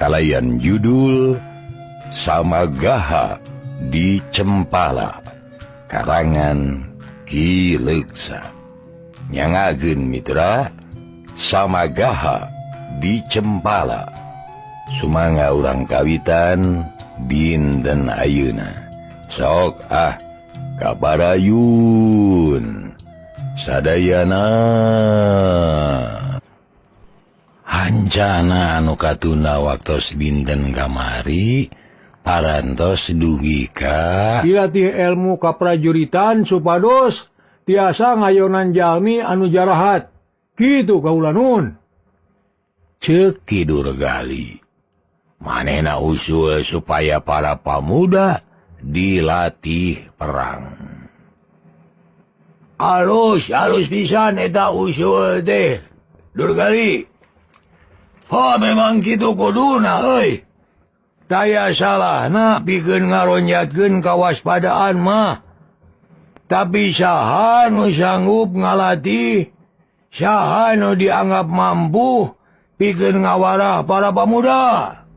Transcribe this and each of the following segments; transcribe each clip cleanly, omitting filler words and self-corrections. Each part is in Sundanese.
Kalayan judul Samagaha di Cempala karangan Ki Leuksa. Nyangageun mitra Samagaha di Cempala. Sumangga urang kawitan dinten ayeuna. Sok ah kabarayun sadayana. Hancana anu katunda waktos dinten kamari parantos dugi ka dilatih ilmu kaprajuritan supados tiasa ngayonan jalmi anu jarahat. Kitu kaula nun. Ceuk Ki Durgali. Manehna usul supaya para pamuda dilatih perang. Alus alus pisan eta usul teh Durgali. Oh memang kitu kuduna euy. Daya salahna pikeun ngaronjatkeun kawaspadaan mah. Tapi saha nu sanggup ngalatih, saha nu dianggap mampu pikeun ngawarah para pamuda.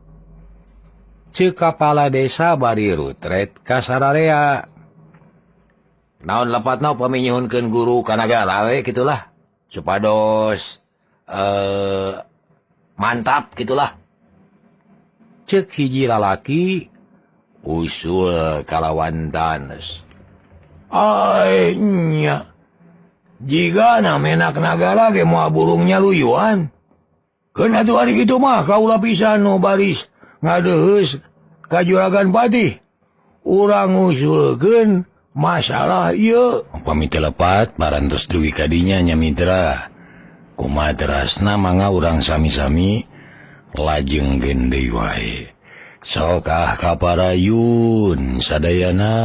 Ceuk kapala desa bari rutret ka sararea. Naon lepatna upami nyuhunkeun guru ka nagara we kitulah supados mantap gitulah. Ceuk hiji lalaki usul kalawan danes. Ai nya. Jigana menak nagara ge moal burungnya luyuan. Keun atuh ari kitu mah kaula pisan nu baris ngadeheus ka juragan patih. Urang ngusulkeun masalah ieu. Upami teu lepat parantos dugi ka dinya nya mitra. Kumaha terasna mangga urang sami-sami lajengkeun deui wae. Sok ah kaparayun sadayana.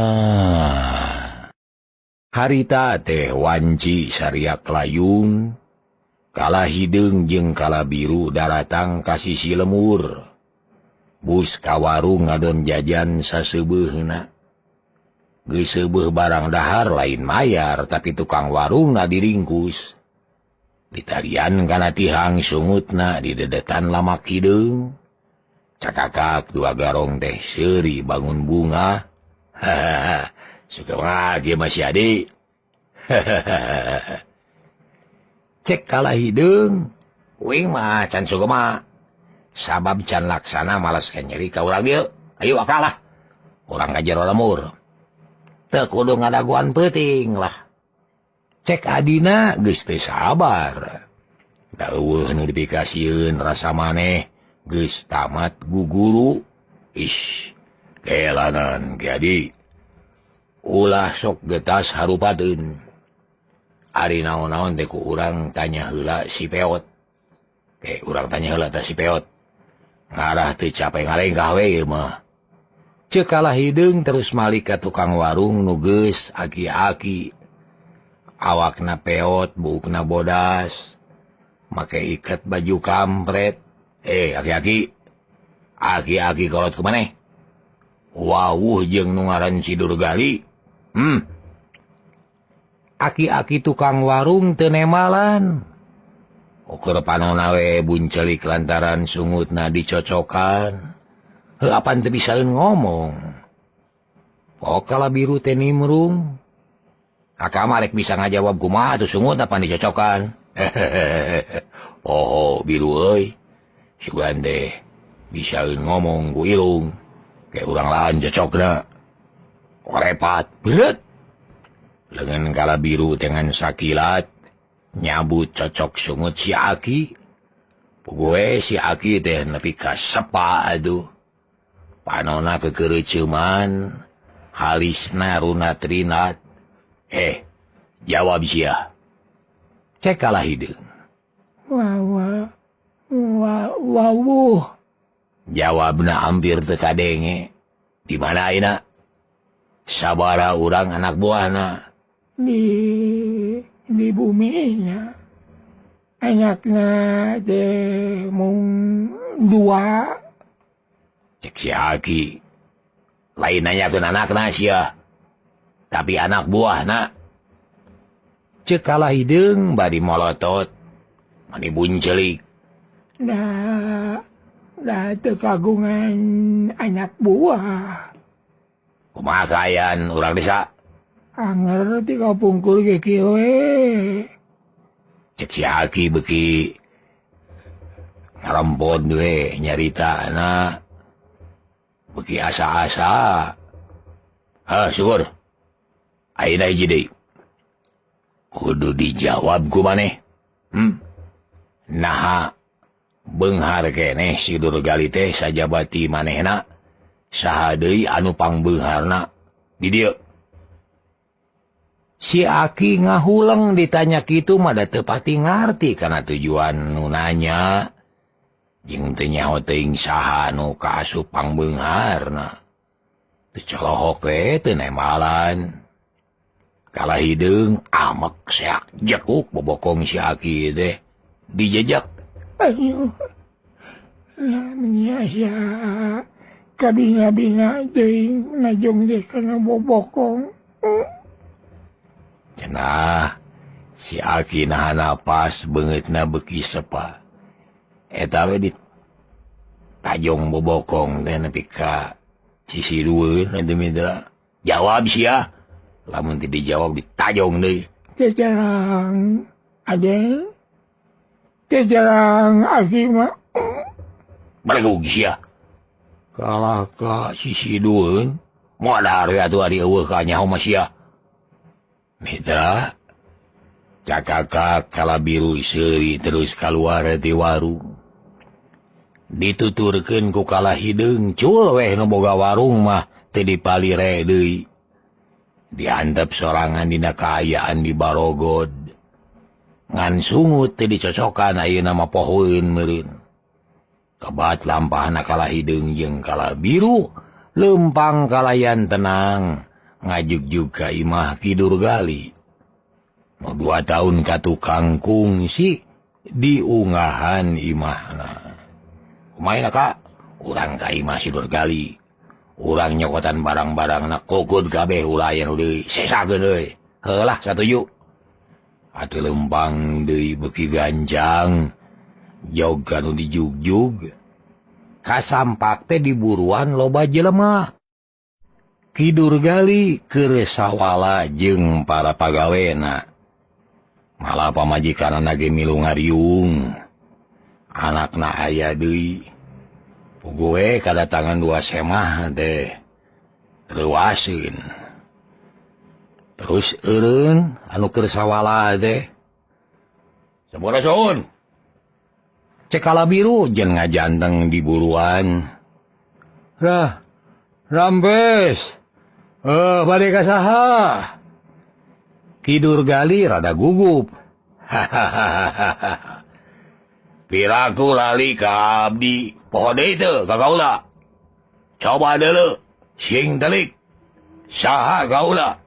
Harita teh wanci sariak layung, kala hideung jeung kala biru daratang ka sisi lemur. Bus ka warung ngadon jajan saseubeuna. Geus seubeuh barang dahar lain mayar tapi tukang warungna diringkus. Ditarian kana tihang sungutna didedetan lamak hideung. Cakakak dua garong teh seuri bangun bunga. Hahaha, suka lagi masih adik. Hahaha. Cek kalah hideung, uing mah can sugema. Sabab can laksana malas nyeri ka urang dieu. Ayo akalah. Urang ka jero lemur. Teu kudu ngadaguan peuting lah. Cek adina geus teu sabar. Da eueuh nu dipikasieun rasa maneh geus tamat guguru. Ish, kelanan ge adi. Ulah sok getas harupateun. Ari naon-naon teh ku urang tanya heula si peot. Urang tanya heula tah si peot. Ngarah teu capek ngalengkah we ieu mah. Ceuk kalah hideung terus malik ka tukang warung nu geus aki-aki. Awakna peot, buukna bodas, make iket baju kampret. Aki-aki. Aki-aki kolot ku maneh. Wawuh jeung nu ngaran si Durgali. Aki-aki tukang warung teu nemalan. Ukur panona we buncelik lantaran sungutna dicocokan. Heuh apan teu bisaeun ngomong. Pokala biru teh nimrung. Akama rek bisa ngajawab kumaha atuh sungutna pan dicocokan. Oh biru euy. Sugan teh bisaeun ngomong ku irung. Kayak urang lain cocokna. Korepat belet. Lengan kala biru dengan sakilat nyabut cocok sungut si Aki. Gue si Aki teh nepi ka sepa aduh. Panona kekereuceuman, halisna runat-rinat. Jawab sia. Cek kalah hideung. Wawuh. Jawabna hampir teu kadenge. Di mana ayeuna? Sabara urang anak buahna. Di buminya. Anakna teh mung dua. Cek si Aki. Lain nanyakeun anakna sia. Tapi anak buahna. Cek kalah hideung bari molotot. Mani buncelik. Da Da teu kagungan anak buah. Kumaha kaayaan urang desa? Anger ti kapungkur ge kieu we. Cek si Aki beuki ngarempon we nyaritana beuki asa-asa. Hah, syukur. Ayeuna hiji deui. Kudu dijawab ku maneh. Naha beunghar keneh si Durgali teh sajabati manehna saha deui anu pangbeungharna di dieu. Si Aki ngahuleng ditanya kitu mah da teu pati ngarti kana tujuan nu nanya. Jeung teu nyaho teuing saha nu kaasup pangbeungharna. Teu colohok we teu nembalan. Kalah hideung amek seak jekuk bobokong si Aki teh dijejak. Ayo. Nya ya kabina-bina teuing ngajong deh kana bobokong. Cenah si Aki nahan napas beungeutna beuki sepa. Eta we di tajong bobokong teh nepi ka sisi dueun eta mitra. Jawab sia. Lamun teu dijawab ditajong deui. Tejarang ade. Tejarang Aki mah. Balegug sia. Kalah ka sisi dueun. Moal dahar we atuh ari eueuh ka nyaho mah sia. Mitra cakakak kala biru seuri terus kaluar ti warung. Dituturkeun ku kala hideung cul weh nu boga warung mah teu dipalire deui. Diantep sorangan dina kaayaan di Barogod. Ngan sungut teu dicocokan ayeuna mah pohoeun meureun. Kebat lampahna kala hideung jeung kala biru leumpang kalayan tenang ngajugjug ka imah Ki Durgali. Nu 2 tahun ka tukang kungsi diungahan imahna. Kumaha ka? Urang ka imah si Durgali. Urang nyokotan barang-barangna kokod kabeh ulayan deui sesakeun deui. Heulah satuju. Atuh lempang deui beuki ganjang. Jog kanu dijugjug. Kasampak teh diburuan loba jelema. Ki Durgali keur sawala jeung para pagawena. Malah pamajikanna ge milu ngariung. Anakna aya deui. Gue kadatangan 2 semah teh reuaseun. Terus eureun anu keur sawala teh. Sampurasun. Cek kala biru jeung ngajanteng di buruan. Rah, rampes. Bade ka saha? Ki Durgali rada gugup. Hahaha. Piraku lali ka abdi. Poho deui teu ka kaula. Coba deuleu sing telik. Saha kaula?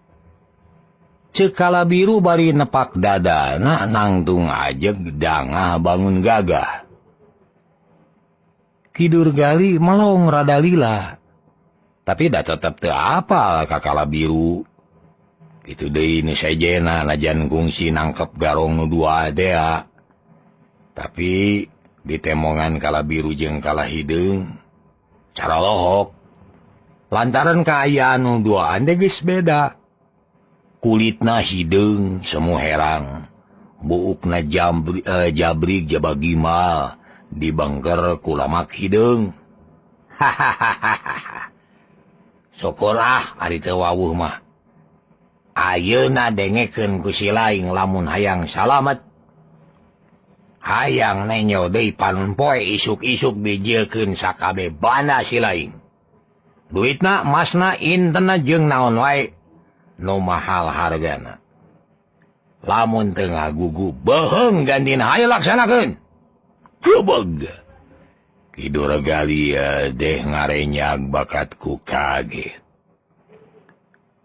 Ceuk kala biru bari nepak dadana nangtung ajeg dangah bangun gagah. Ki Durgali melong rada lila. Tapi dah tetep teu apal ka kala biru. Kitu deui nu sejena najan kungsi nangkep garong nu 2 teh. Tapi ditemongan kala biru jeung kala hideung cara lohok. Lantaran kaayaan nu duaan teh geus beda. Kulitna hideung semu herang, buukna jabrik jabagimal dibangker ku lamak hideung. Hahaha. Syukur ah ari teu wawuh mah. Ayeuna dengekeun ku si laing lamun hayang salamet. Hayang nenyo deui panpoe isuk-isuk bijilkeun sakabe banda si laing. Duitna, masna, intena jeung naon wae nu mahal hargana. Lamun teu ngagugu beuheung gantina hayu laksanakeun. Gebeg. Ki Durgali deh ngarenyag bakatku kaget.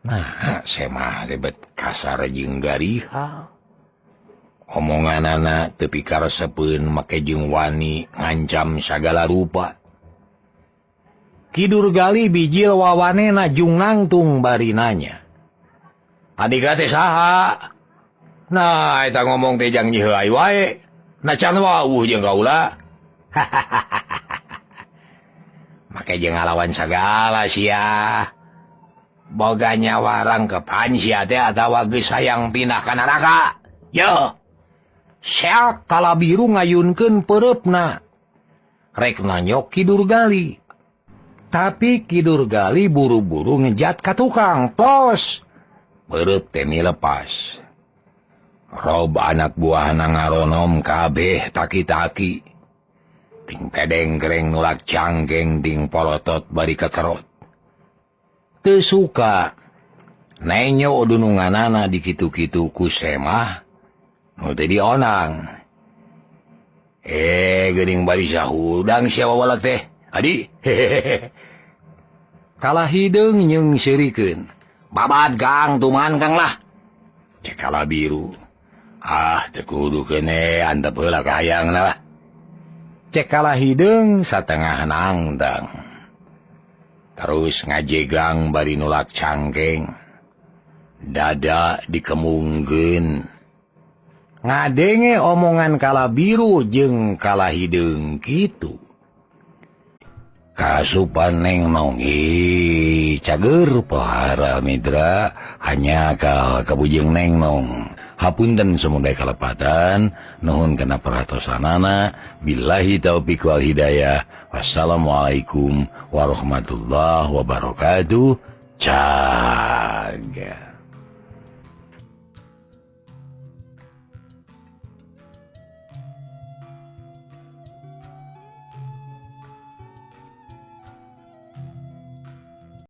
Nah, semah ribet kasar jeung garihal. Omonganana teu pikaresepeun make jeung wani ngancam sagala rupa. Ki Durgali bijil wawanena jung nangtung bari nanya. Adika teh saha? Nah, eta ngomong teh jang nyeuai wae. Na can wawuh jeung kaula. Make jeung ngalawan sagala sia. Boga nyawa rangkepan sia teh atawa geus hayang pindah ka neraka. Yo. Seak kala biru ngayunkeun peureupna. Rek nonyok Ki Durgali. Tapi Ki Durgali buru-buru ngejat ka tukang. Tos. Peureub teh lepas. Rob anak buahna ngaronom kabeh taki-taki. Ting pedenggreng nulak cangkeng ding polotot bari kekerot. Teu suka nenyo dununganana dikitu-kitu ku semah nu teu dionang. Geuning bari sahudang sia wawalak teh. Adi. Hehehe. Kalah hideung jeung seurikeun. Babad Kang tuman Kang lah. Cek kala biru. Ah, teu kudu keune antep heula ka hayangna lah. Cek kalah hideung satengah nangtang. Terus ngajegang bari nulak cangkeng. Dada dikemungkeun. Ngadenge omongan kala biru jeung kala hideung kitu. Kasupan Neng Nong cager pohara mitra hanya ka kabujeng Neng Nong. Hapunten semoga kalepatan, nuhun kana perhatosanana, billahi taufik wal hidayah. Wassalamualaikum warahmatullahi wabarakatuh. Caga.